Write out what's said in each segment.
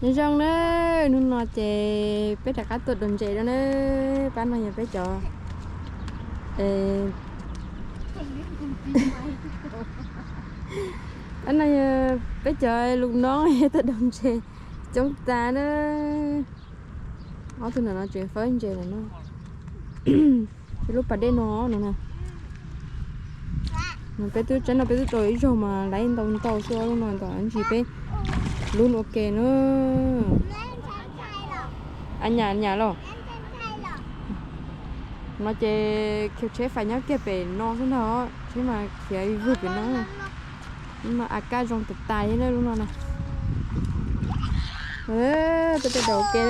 Nyob zoo na, hnub no ces peb rov qab tuaj daus ntses dua na. Pab no yog peb cov, pab no yog peb cov lus no tuaj daus ntses coob tas na. Ob tug no no tseem fawb ntses lawm no. Peb lub pas dej no no na. Peb twb tseeb no peb twb tau ib zaug mas laiv ntau ntau xwb, lub no ntawm ntsis peb lub ua ke na. A nyam nyam los. No ces khiav tsheb fais nyob kiag pem no xwb ntag, tsheb mas khiav vwg pem no. Lub no a kaj zoo tas tas thiab na lub no na. Peb tej daus ua ke.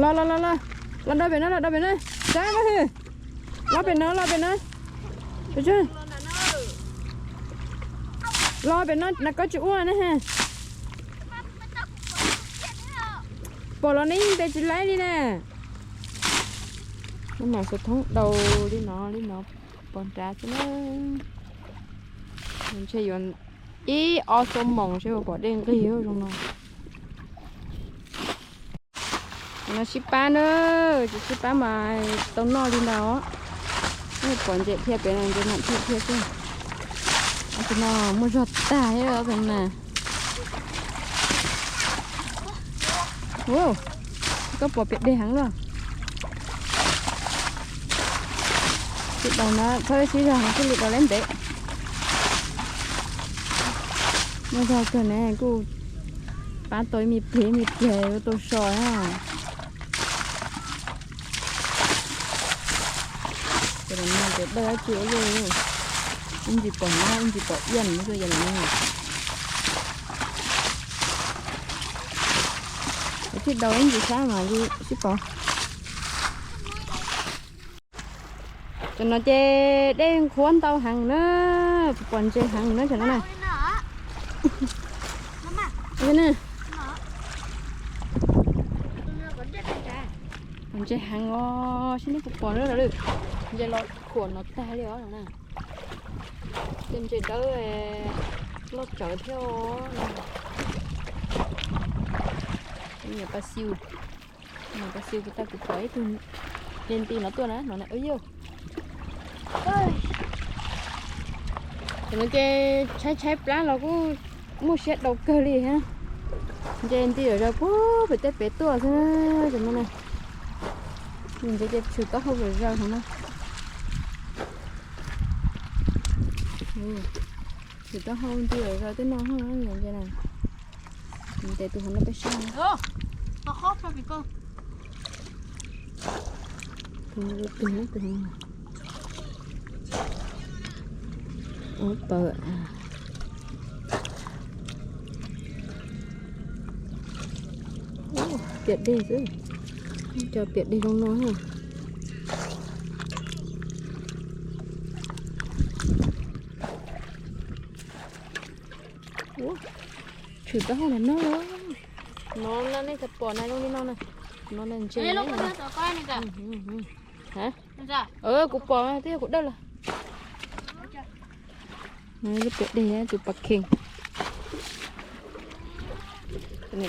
Los los los los, los do pem no, los do pem no. Sab na hwm. Los pem no, los pem no. Los pem no na, koj tsis ua na ha. Pom los neb yeej ntes tsis laib li na. Lub mas xov thoob daus li no li no, pos nrad xwb na. Ntshe yuav ib ob xuab moos seb puas pom dej nqig zoo no. No sib pab na, tsis sib pab mas tau noj li ntawd. Pom ntses dhia pem no ntses mam dhia dhia xwb. Tus no muaj zog tag thiab tus na. Koj pom piam deg heev los. Sib daus na, txhob sib zog heev, sib li daus leb ntev. Muaj zog kawg ne, kuj pab tau ib me pliag ib me pliag ua tau so na. Ces los no ces dawj dab tsi ua luaj, ib ntsis pom hnab ib ntsis pom iab no xwb yog los no. Ces thiaj daus ib ntsis sab mas sib pom. Cov no ces dej nqhuab ntau heev na, pom ntses heev na cov no na. Pom ntses heev os, sib neb puas pom na, ntses los khuam no tag li os na. Ces ntses dawb loj tsawv thiab os. Niam pas xiu, niam pas xiu kuv tau kuv pom ib tug nti nti no tuaj na no na. Cov no ces tshaib tshaib plab los kuj muaj siab daus kawg li thiab. Ntses nti lawm zaws puag pem tej pem tuaj xwb na. Ntses ces tshwm taub hau lawm zaws hauv no. Tshwm taub hau nti lawm zaws tej no ntses na. Ntes tus hauv no peb saib. Ob pawg. Piam deg xwb, cov piam deg zoo no. Tshwm taub hau no no. No nej tsis pom na, zoo li no na. No ntses. Kuv pom twb yog kuv dawj los. Lub piam deg tus pas kheej.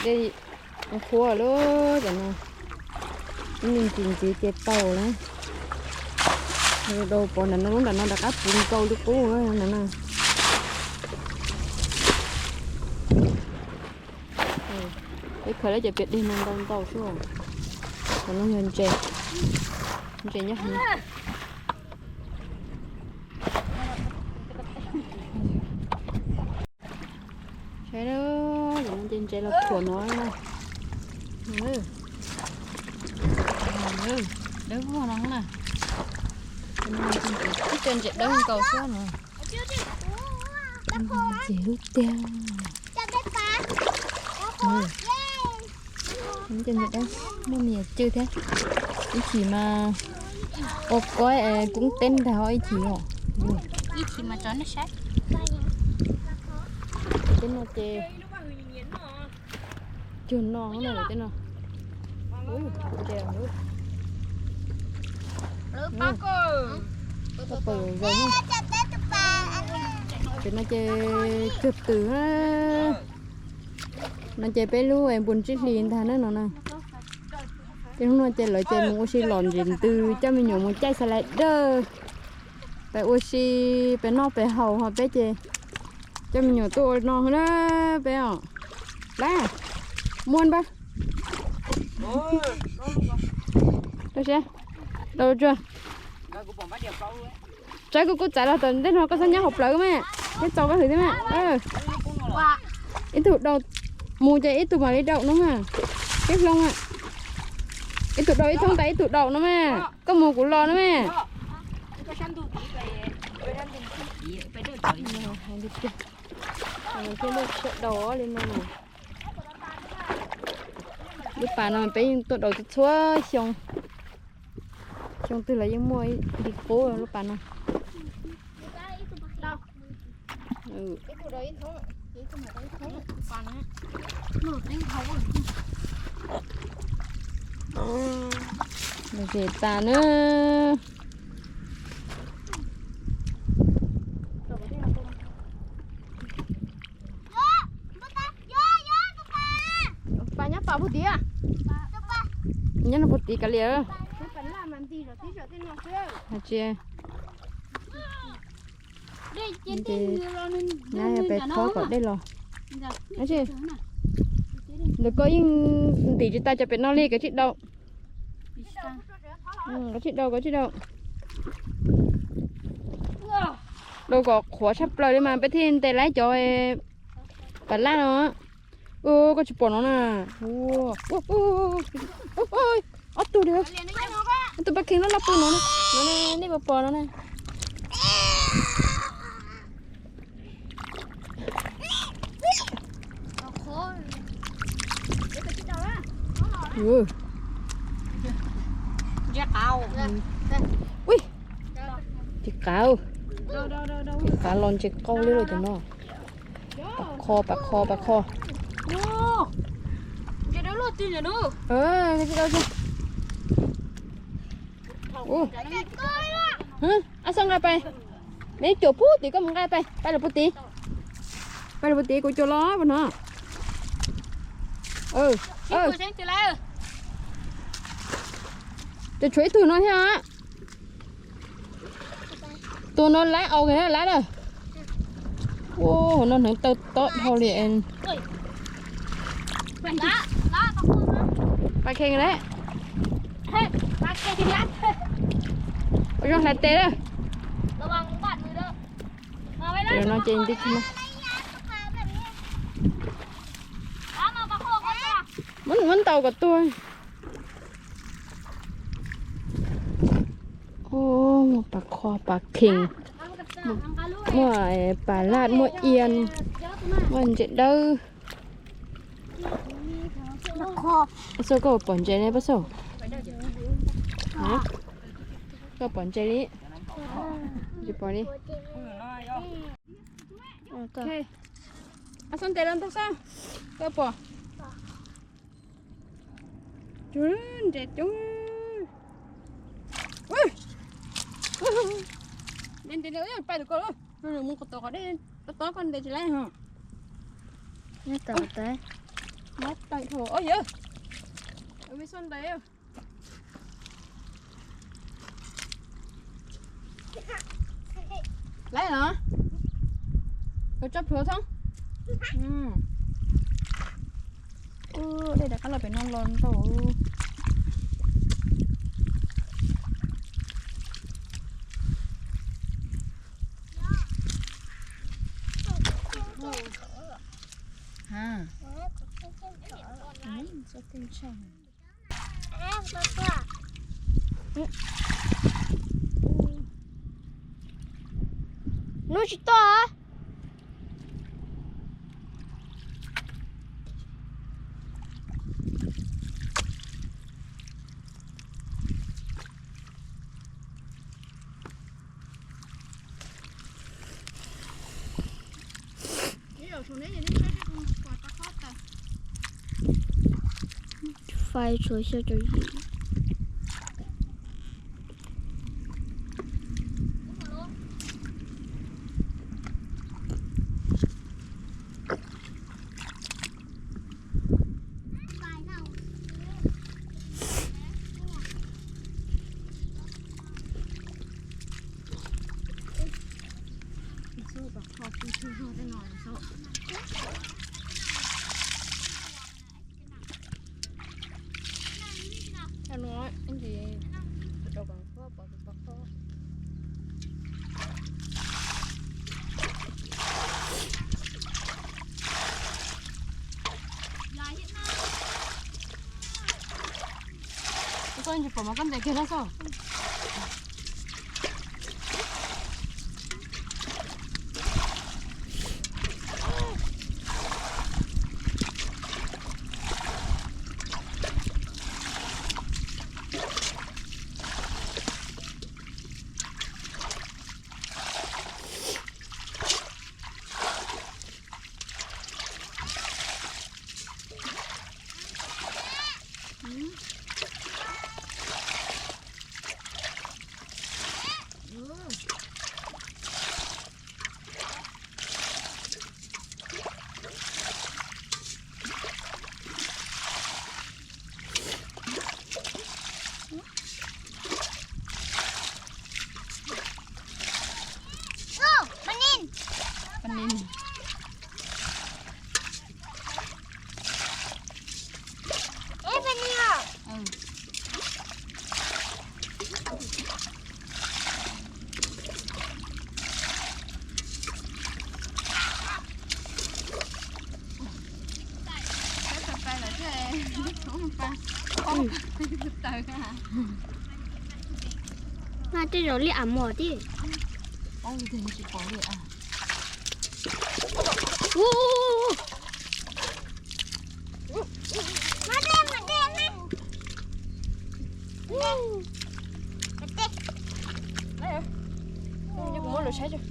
Dej qhuav lawm cov no. Ib me ntsis ntxiv ces tau lawm. Daus pom nram no, lub nram no rov qab puv nkaus li qub na. Peb khaws lawm cov piam deg no ntau ntau xwb. Cov no yog ntses, ntses nyob hauv. Saib, cov no ces ntses los khuam no. Dawb vog no na. Ib co ntses dawb nkaus xwb no. Ntses lub tiag. Ntses dawb muaj me nyuam cw thiab. Ib chim mas ua koj koob teb ntag ib chim os. Ib chim mas tso nej saib. Tej no ces cuag no na, tej no. Ntses, tej no ces cuag twm na. No ces peb lub npus ntsib hli ntag na no na. Ces hnub no ces lawv ces mus ua si lom ntsis ntws, coj me nyuam mus caij xa las dawj, pem ua si, pem noj pem haus, ho peb ces coj me nyuam tuaj ua no na peb os. Lab, muaj npab. Dau siab, dau tsuag. Tsawb kuv kuj txav los tom ntej no, koj txhob nyob hauv plawv mas, thiab txaus koj hwm thiab mas. Ib tug dau, mus ces ib tug mam li dau no mas, ib hloov. Ib tug dau ib thoob tas ib tug dau no mas, koj mus kuv los no mas. Thiab lub sij hawm dau li no na. Lub pas no peb yeej tuaj dau txhua xyoo. Xyoo twg los yeej muaj li qub lub pas no. Ces tas na. Pas nyob pas puag tid. Nyob no puag tid kav liam. Hais tsis, ces nyab yog pes khob kom dej los. Ntawm koj yeej ntim tsis tas cov pem no li, kav tsij dau. Kav tsij dau, kav tsij dau. Dau kom qhuav tshaj plaws li mas peb thiaj ntes laib cov pas laj no. Koj tsis pom no na. Ob tug li. Ob tug paj kheej loj loj pw no na. Nej puas pom no na? Ui, tsis qav, tsis qav los ntses qau li lawm cov no. Pas kho, pas kho, pas kho. Ab, xoj nqa pais. Neb cuam puag tid, koj mus nqa pais, pais lawm puag tid. Pais lawm puag tid, kuv cuam los puag no. Ces tshuav ib tug no thiab. Tus no lab aus lab lawm. Ua no hneev taw tob dhau li. Pas kheej lawm. Ua zoo hlais tes lawm. No ces nti muab ntaus kom tuag. Muaj pas kho pas kheej, muaj pas laj, muaj ia, muaj ntses dawb. Paj Xauj, koj pom ntses li Paj Xauj? Koj pom ntses li? Tsis pom li. Paj Xauj ntes los ntag Xauj, koj pom? Ntses coob. Ntes ntes, pais lawm koj, mus kom tau qhov dej tob tob koj ntes tsis laib ho. Mob tais dhau yawg. Laib los? Koj tso plhuav thoob. Dej rov qab los pem no los ntau. Hnub tsis toj. Fais tshuav xyaw tsawv yim. Koj tsis pom mas koj ntes kiag no xwb. Mas tej zaum liaj am mos tib. Muab lus saib tso.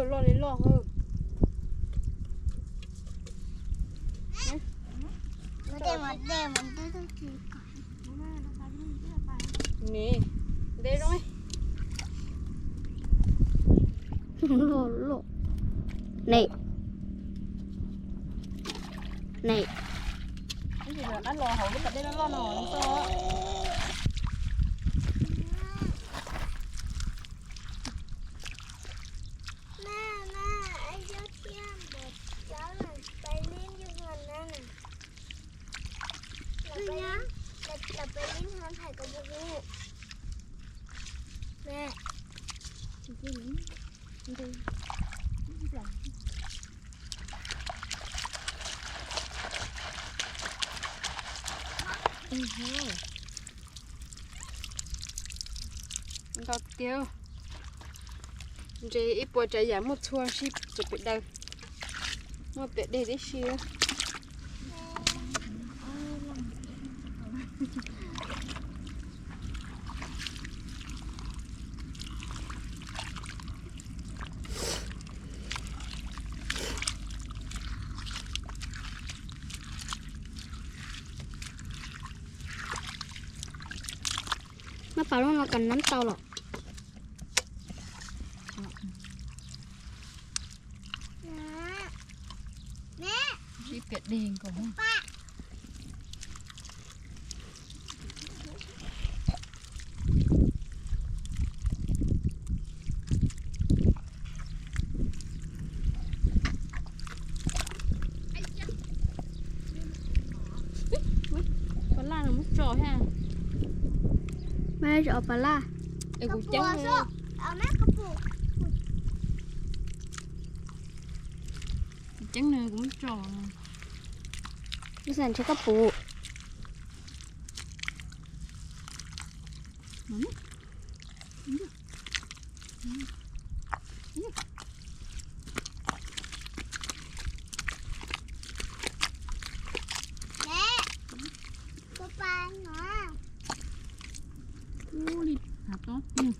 Loj li loj. Neb, neb zoo. Loj loj. Neb, neb. Qab los hauv lub pas dej loj loj no xwb. Ntau tiag. Ntshe ib puas tsav yam muaj txhua sib txuas pem daws, muaj piam deg tib si. Maj pas lub no kas nab tau los. Sib piam deg nkaus. Pas laj no muab tso thiab. Mas tso pas laj. Es kuv ceeb. Kuv ceeb no kuv muab tso. Ib xav ntshe koj puv. Ub li hav tob tiag.